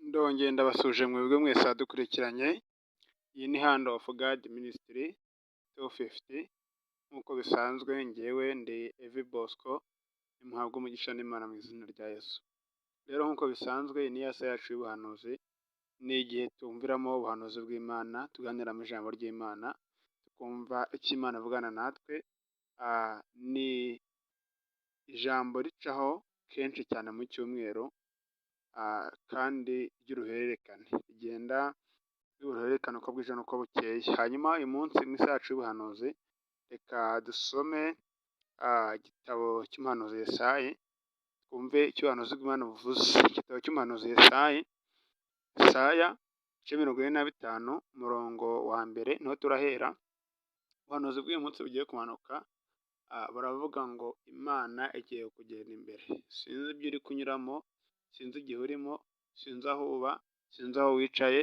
Ndongeye ndabasuhuje mwebwe mwese abadukurikiranye, iyi ni Hand of God Ministry 250. Nk'uko bisanzwe, njyewe ndi Evi Bosco. Nimuhabwe umugisha n'Imana mu izina rya Yesu. Rero nk'uko bisanzwe, iyi ni ya saha yacu y'ubuhanuzi, ni igihe tumviramo ubuhanuzi bw'Imana, tuganiramo ijambo ry'Imana, tukumva icyo Imana ivugana natwe. Ni ijambo ricaho kenshi cyane mu cyumweru kandi ry'uruhererekane, rigenda ry'uruhererekane uko bwije n'uko bukeye. Hanyuma uyu munsi mu isaha yacu y'ubuhanuzi, reka dusome igitabo cy'umuhanuzi Yesayi, twumve icyo ubuhanuzi bw'Imana buvuze. Igitabo cy'umuhanuzi Yesayi, Yesaya ibice 45, umurongo wa mbere niho turahera. Ubuhanuzi bw'uyu munsi bugiye kumanuka buravuga ngo Imana igiye kugenda imbere. Sinzi ibyo uri kunyuramo, sinzi igihe urimo, sinzi aho uba, sinzi aho wicaye,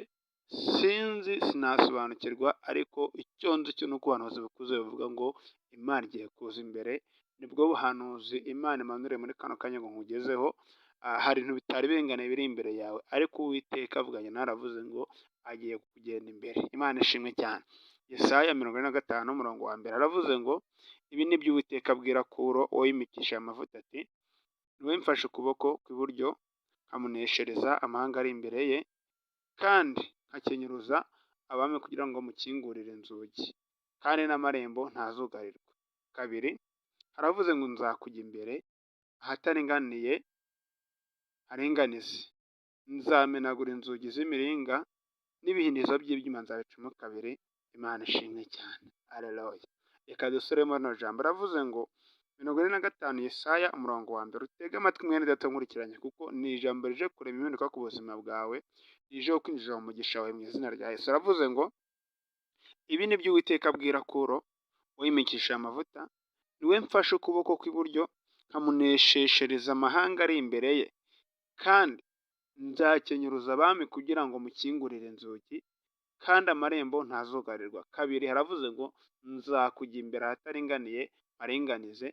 sinzi, sinasobanukirwa, ariko icyo nzi cyo ni uko ubuhanuzi bukuze buvuga ngo Imana igiye kuza imbere. Nibwo buhanuzi Imana imanuriye muri kano kanya ngo nkugezeho. Hari ibintu bitari biringaniye biri imbere yawe, ariko Uwiteka avuganye nawe, aravuze ngo agiye kugenda imbere. Imana ishimwe cyane. Yesaya 45, umurongo wa mbere, aravuze ngo: "Ibi ni byo Uwiteka abwira Kuro uwo yimikishije amavuta, ati: Niwe mfashe ukuboko kw'iburyo, nkamuneshereza amahanga ari imbere ye, kandi nkakenyuruza abami kugira ngo mukingurire inzugi, kandi n'amarembo ntazugarirwa." Kabiri haravuze ngo: "Nzakujya imbere ahataringaniye haringanize, nzamenagura inzugi z'imiringa n'ibihindizo by'ibyuma nzabicamo kabiri." Imana ishimwe cyane, aleluya. Reka dusubiremo rino jambo. Aravuze ngo 45 Yesaya, umurongo wa mbere. Utege amatwi, mwene data nkurikiranye, kuko ni ijambo rije kurema impinduka ku buzima bwawe, rije kwinjiza mu mugisha wawe mu izina rya Yesu. Aravuze ngo: "Ibi ni byo Uwiteka abwira Kuro wimikishije amavuta, niwe mfashe ukuboko kw'iburyo, nkamunesheshereza amahanga ari imbere ye, kandi nzakenyuruza abami kugira ngo mukingurire inzugi, kandi amarembo ntazugarirwa." Kabiri haravuze ngo: "Nzakujya imbere ahataringaniye mparinganize,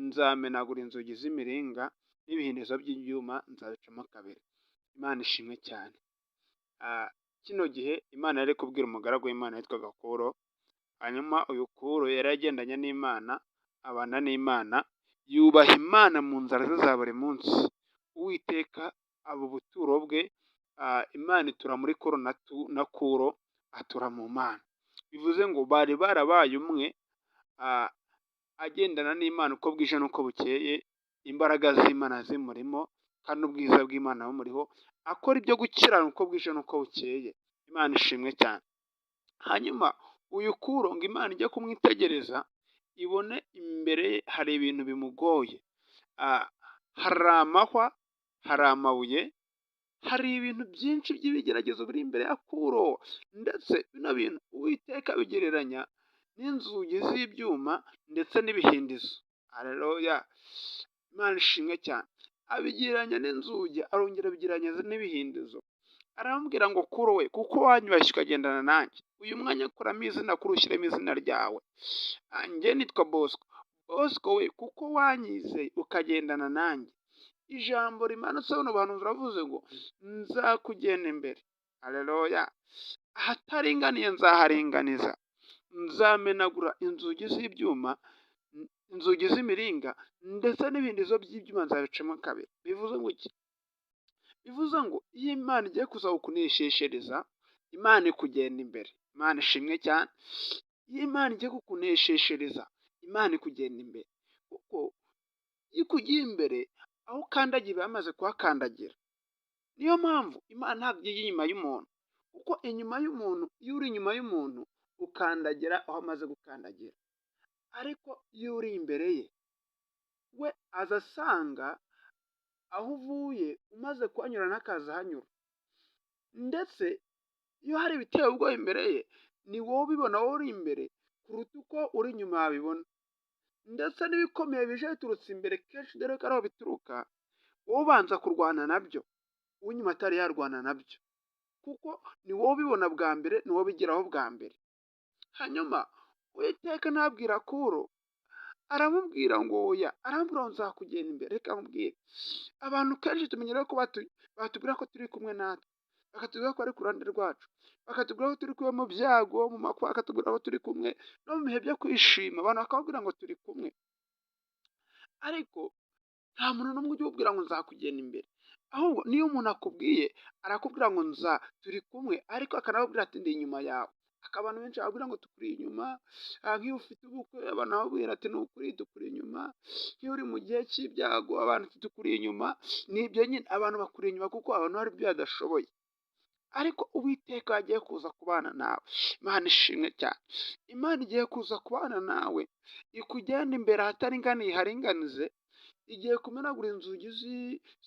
nzamenagura inzugi z'imiringa n'ibihindizo by'ibyuma nzabicamo kabiri." Imana ishimwe cyane. Kino gihe Imana yari kubwira umugaragu w'Imana witwaga Kuro. Hanyuma uyu Kuro yari agendanye n'Imana, abana n'Imana, yubaha Imana mu nzara ze za buri munsi. Uwiteka aba ubuturo bwe, Imana itura muri Kuro na Kuro atura mu Mana. Bivuze ngo bari barabaye umwe, agendana n'Imana uko bwije n'uko bukeye, imbaraga z'Imana zimurimo kandi ubwiza bw'Imana bumuriho, akora ibyo gukiranuka uko bwije n'uko bukeye. Imana ishimwe cyane. Hanyuma uyu Kuro ngo Imana ijye kumwitegereza, ibone imbere ye hari ibintu bimugoye, hari amahwa, hari amabuye, hari ibintu byinshi by'ibigeragezo biri imbere ya Kuro. Ndetse bino bintu Uwiteka abigereranya n'inzugi z'ibyuma ndetse n'ibihindizo. Haleluya, Imana ishimwe cyane. Abigereranya n'inzugi, arongera abigereranya n'ibihindizo. Aramubwira ngo: "Kuro we, kuko wanyubashye ukagendana nanjye, uyu mwanya kuramo izina kuri, ushyiremo izina ryawe. Njye nitwa Bosco. Bosco we, kuko wanyizeye ukagendana nanjye, ijambo rimanutse buno buhanuzi uravuze ngo nzakugenda imbere. Haleluya, ahataringaniye nzaharinganiza, nzamenagura inzugi z'ibyuma, inzugi z'imiringa, ndetse n'ibihindizo by'ibyuma nzabicamo kabiri." Bivuze ngo iki? Bivuze ngo iyo Imana igiye kuza kukunesheshereza, Imana ikugenda imbere. Imana ishimwe cyane. Iyo Imana igiye kukunesheshereza, Imana ikugenda imbere, kuko iyo ikugiye imbere, aho ukandagiye iba yamaze kuhakandagira. Niyo mpamvu Imana ntabwo ijya inyuma y'umuntu, kuko inyuma y'umuntu, iyo uri inyuma y'umuntu, ukandagira aho amaze gukandagira, ariko iyo uri imbere ye, we aza asanga aho uvuye umaze kuhanyura, n'akaza ahanyura. Ndetse iyo hari ibiteye ubwoba imbere ye, ni wowe ubibona, wowe uri imbere, kuruta uko uri inyuma yabibona. Ndetse n'ibikomeye bije biturutse imbere kenshi, dore ko ariho bituruka, wowe ubanza kurwana nabyo uw'inyuma atari yarwana nabyo, kuko ni wowe ubibona bwa mbere, ni wowe ubigeraho bwa mbere. Hanyuma Uwiteka nabwira Kuro, aramubwira ngo oya, aramubwira ngo nzakugenda imbere. Reka nkubwire, abantu kenshi tumenyera ko batubwira ko turi kumwe natwe. bakatubwira ko ari ku ruhande rwacu, bakatubwira ko turi kumwe mu byago, mu makuba, bakatubwira ko turi kumwe no mu bihe byo kwishima, abantu bakababwira ngo turi kumwe. Ariko nta muntu n'umwe ujya ukubwira ngo nzakugenda imbere, ahubwo niyo umuntu akubwiye arakubwira ngo nza turi kumwe, ariko akanababwira ati ndi inyuma yawe. Abantu benshi bakubwira ngo tukuri inyuma, nk'iyo ufite ubukwe abantu bakubwira ati ni ukuri tukuri inyuma, nk'iyo uri mu gihe cy'ibyago abantu tukuri inyuma, ni ibyo nyine abantu bakuri inyuma kuko abantu hari ibyo badashoboye. Ariko Uwiteka agiye kuza kubana nawe, Imana ishimwe cyane. Imana igiye kuza kubana nawe, ikugenda imbere ahataringaniye haringanize, igiye kumenagura inzugi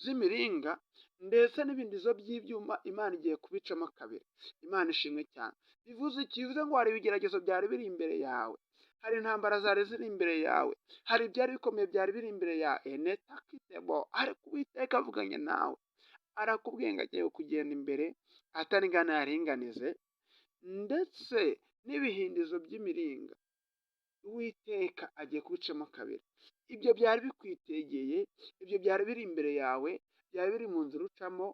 z'imiringa ndetse n'ibindizo by'ibyuma, Imana igiye kubicamo kabiri. Imana ishimwe cyane. Bivuze iki? Bivuze ngo hari ibigeragezo byari biri imbere yawe, hari intambara zari ziri imbere yawe, hari ibyari bikomeye byari biri imbere yawe, enetakitebo, ariko Uwiteka avuganye nawe, arakubwiye ngo agiye kugenda imbere ahataringaniye haringanize, ndetse n'ibihindizo by'imiringa Uwiteka agiye kubicamo kabiri. Ibyo byari bikwitegeye, ibyo byari biri imbere yawe, byari biri mu nzira ucamo,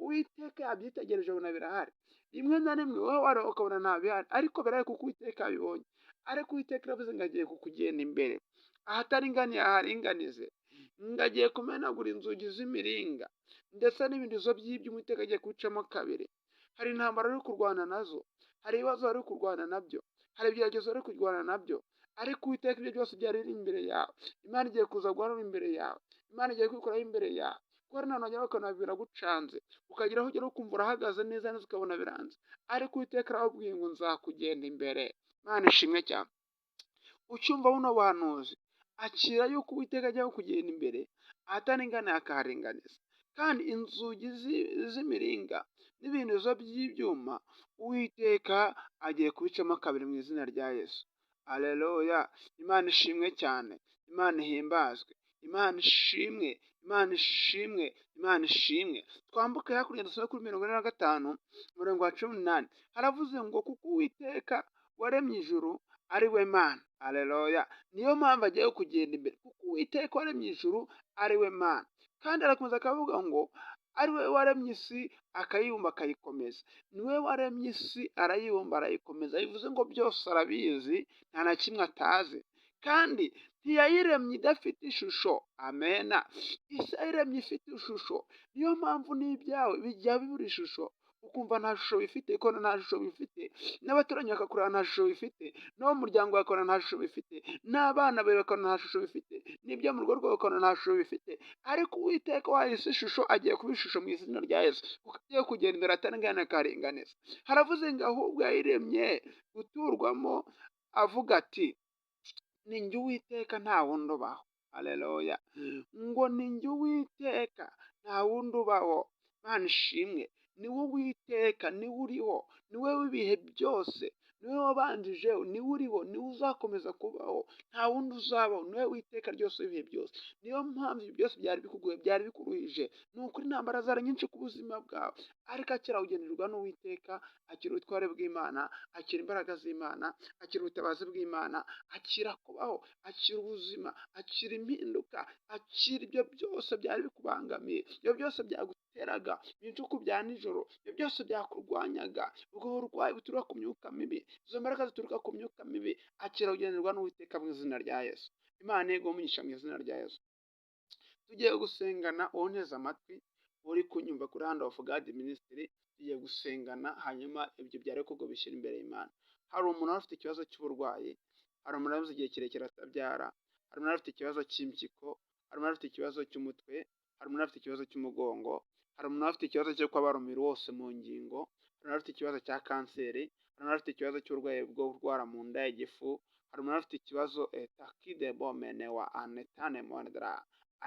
Uwiteka yabyitegereje abona birahari. Rimwe na rimwe wowe wareba ukabona nta bihari, ariko birahari kuko Uwiteka yabibonye. Ariko Uwiteka aravuze ngo agiye kukugenda imbere, ahataringaniye aharinganize, ngo agiye kumenagura inzugi z'imiringa, ndetse n'ibindizo by'ibyuma Uwiteka agiye kubicamo kabiri. Hari intambara uri kurwana nazo, hari ibibazo wari uri kurwana nabyo, hari ibigeragezo uri kurwana nabyo, ariko Uwiteka ibyo byose byari biri imbere yawe, Imana igiye kuza guhagarara imbere yawe, Imana igiye kwikuraho imbere yawe. Kuko hari n'ahantu wagera ukabona biragucanze, ukagera aho ugera ukumva urahagaze neza neza ukabona biranze, ariko Uwiteka arababwiye ngo nzakugenda imbere. Imana ishimwe cyane. Ucyumva buno buhanuzi, akira yuko Uwiteka agiye kukugenda imbere, ahataringaniye akaharinganiza. Kandi inzugi z'imiringa n'ibindizo by'ibyuma, Uwiteka agiye kubicamo kabiri mu izina rya Yesu. Aleluya! Imana ishimwe cyane, Imana ihimbazwe, Imana ishimwe, Imana ishimwe, Imana ishimwe. Twambuke hakurya dusome kuri 45, umurongo wa 18. Haravuze ngo kuko Uwiteka waremye ijuru ari we Mana. Aleluya! Niyo mpamvu agiye kugenda imbere, kuko Uwiteka waremye ijuru ari we Mana. Kandi arakomeza akavuga ngo ari we waremye isi akayibumba akayikomeza. Ni we waremye isi arayibumba arayikomeza, bivuze ngo byose arabizi nta na kimwe atazi. Kandi ntiyayiremye idafite ishusho. Amena. Isi yayiremye ifite ishusho. Niyo mpamvu n'ibyawe bijya bibura ishusho, ukumva nta shusho bifite, ukabona nta shusho bifite, n'abaturanyi bakakureba nta shusho bifite, no mu muryango bakabona nta shusho bifite, n'abana bawe bakabona nta shusho bifite, n'ibyo mu rugo rwawe bakabona nta shusho bifite, ariko Uwiteka wahaye isi ishusho agiye kuba ishusho mu izina rya Yesu, kuko agiye kugenda imbere ataringaniye akaharinganiza. Haravuze ngo ahubwo yayiremye guturwamo, avuga ati ni njye Uwiteka nta wundi ubaho. Aleluya. Ngo ni njye Uwiteka nta wundi ubaho. Imana ishimwe. Ni wowe Uwiteka, ni we uriho, ni we w'ibihe byose, ni we wabanjije, ni we uriho, ni we uzakomeza kubaho, nta wundi uzabaho, ni we Uwiteka ryose w'ibihe byose. Niyo mpamvu ibi byose byari bikugoye, byari bikuruhije, ni ukuri intambara zari nyinshi ku buzima bwawe, ariko akira kugendererwa n'Uwiteka, akira ubutware bw'Imana, akira imbaraga z'Imana, akira ubutabazi bw'Imana, akira kubaho, akira ubuzima, akira impinduka, akira ibyo byose byari bikubangamiye, ibyo byose byaguteraga ibicuku bya nijoro, ibyo byose byakurwanyaga, ubwo burwayi buturuka ku myuka mibi, izo mbaraga zituruka ku myuka mibi, akira kugendererwa n'Uwiteka mu izina rya Yesu. Imana iguhe umugisha mu izina rya Yesu. Tugiye gusengana, wowe unteze amatwi, uri kunyumva kuri Hand of God Ministry, tugiye gusengana, hanyuma ibyo byari koko bishyira imbere y'Imana. Hari umuntu wari ufite ikibazo cy'uburwayi, hari umuntu wari igihe kirekire atabyara, hari umuntu ufite ikibazo cy'impyiko, hari umuntu ufite ikibazo cy'umutwe, hari umuntu ufite ikibazo cy'umugongo, hari umuntu ufite ikibazo cyo kubabara umubiri wose mu ngingo, hari umuntu ufite ikibazo cya kanseri, hari umuntu ufite ikibazo cy'uburwayi bwo kurwara mu nda, igifu, hari umuntu ufite ikibazo etakidebo menewa anetane mondra.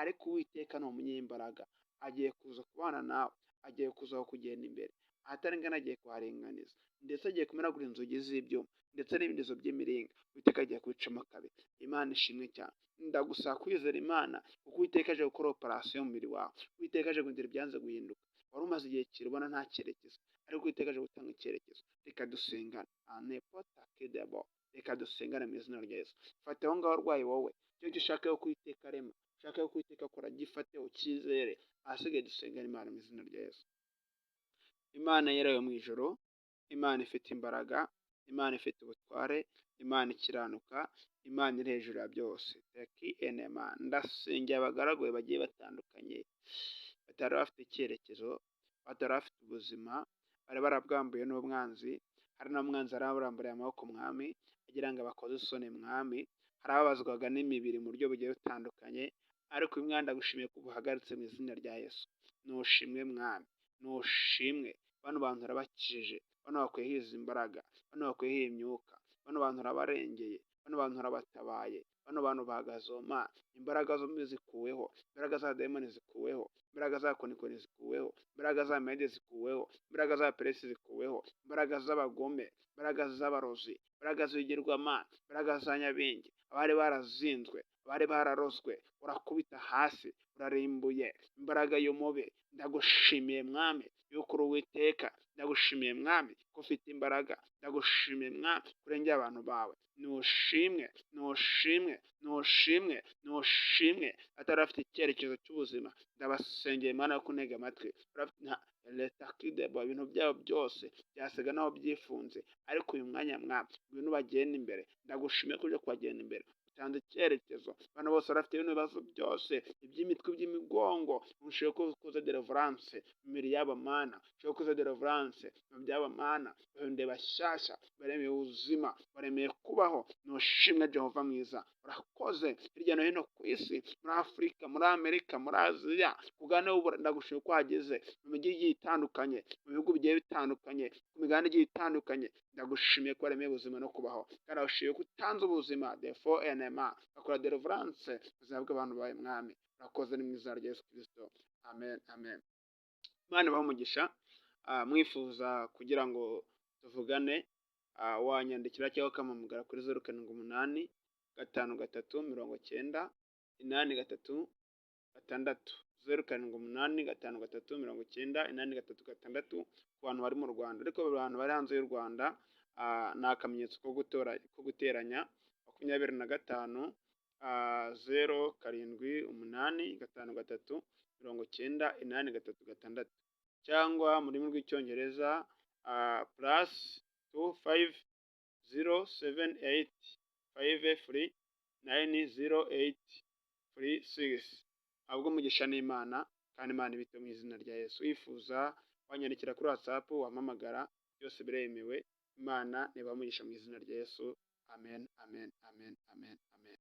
Ariko Uwiteka ni umunyembaraga, agiye kuza kubana nawe, agiye kuza kugenda imbere, ahataringana agiye kuharinganiza, ndetse agiye kumenagura inzugi z'ibyuma, ndetse n'ibindizo by'imiringa, Uwiteka agiye kubicamo kabiri. Imana ishimwe cyane. Ndagusaba kwizera Imana, kuko Uwiteka aje gukora operasiyo mu mubiri wawe. Uwiteka aje guhindura ibyanze guhinduka. Wari umaze igihe kire ubona nta cyerekezo, ariko Uwiteka aje gutanga icyerekezo. Reka dusengane. Anepota kidebo. Reka dusengane mu izina rya Yesu. Fata aho ngaho urwaye wowe, icyo ushaka ko Uwiteka arema, ushaka ko Uwiteka akora, gifate ucyizere. Ahasigaye dusengane Imana mu izina rya Yesu. Imana yerayo mu ijuru, Imana ifite imbaraga, Imana ifite ubutware, Imana ikiranuka, Imana iri hejuru ya byose. Teki enema, ndasengera abagaragu bagiye batandukanye, batari bafite icyerekezo, batari bafite ubuzima, bari barabwambuye n'umwanzi, hari n'umwanzi yari abaramburiye amaboko, Mwami, agira ngo abakoze isoni, Mwami. Hari ababazwaga n'imibiri mu buryo bugiye butandukanye, ariko uyu mwana ndagushimiye ko ubuhagaritse mu izina rya Yesu. Nushimwe, Mwami, nushimwe. Bano bantu urabakijije, bano bakuyeho izi mbaraga, bano bakuyeho iyi myuka, bano bantu urabarengeye, bano bantu urabatabaye, bano bantu bahagaze ma imbaraga zombi zikuweho, imbaraga za dayimoni zikuweho, imbaraga za konikoni zikuweho, imbaraga za mede zikuweho, imbaraga za peresi zikuweho, imbaraga z'abagome, imbaraga z'abarozi, imbaraga z'ibigirwamana, imbaraga za nyabingi, abari barazinzwe, abari bararozwe, urakubita hasi, urarimbuye imbaraga y'umubi. Ndagushimiye, Mwami, yuko uri Uwiteka. Ndagushimiye, Mwami, ko ufite imbaraga. Ndagushimiye, Mwami, kurengera abantu bawe. Nushimwe, nushimwe, nushimwe, nushimwe. Atari afite icyerekezo cy'ubuzima, ndabasengeye, Mana yo kuntega amatwi, leta kidebo, ibintu byabo byose byasaga naho byifunze, ariko uyu mwanya, Mwami, ngwino ubagenda imbere. Ndagushimiye ko uje kubagenda imbere, utanze icyerekezo. Abantu bose bafite bino bibazo byose, iby'imitwe, by'imigongo, ushobora ko kuza deliverance mu mibiri yabo, Mana, ushobora kuza deliverance mu byabo, Mana. Bahinduye bashyashya, baremeye ubuzima, baremeye kubaho. Nushimwe, Jehova mwiza, urakoze. Hirya no hino ku isi, muri Afurika, muri Amerika, muri Aziya, kugana, ndagushimiye ko wageze mu mijyi igiye itandukanye, mu bihugu bigiye bitandukanye, ku migabane igiye itandukanye. Ndagushimiye ko waremeye ubuzima no kubaho, kandi ndagushimiye ko utanze ubuzima defo enema bakora deliverance ubuzima bw'abantu bawe, Mwami. Urakoze, ni mu izina rya Yesu Kirisito, amen, amen. Imana ibahe umugisha. Mwifuza kugira ngo tuvugane, wanyandikira cyangwa ukampamagara kuri 0785398366, 0785398366 ku bantu bari mu Rwanda. Ariko abantu bari hanze y'u Rwanda, ni akamenyetso ko gutora ko guteranya 25 078 53 90 83 6, cyangwa mu rurimi rw'Icyongereza +250 785 39 08 36. Ahubwo umugisha n'Imana, kandi Imana ibite mu izina rya Yesu. Wifuza wanyandikira kuri WhatsApp, wampamagara, byose biremewe. Imana nibamugisha mu izina rya Yesu. Amen, amen, amen, amen, amen.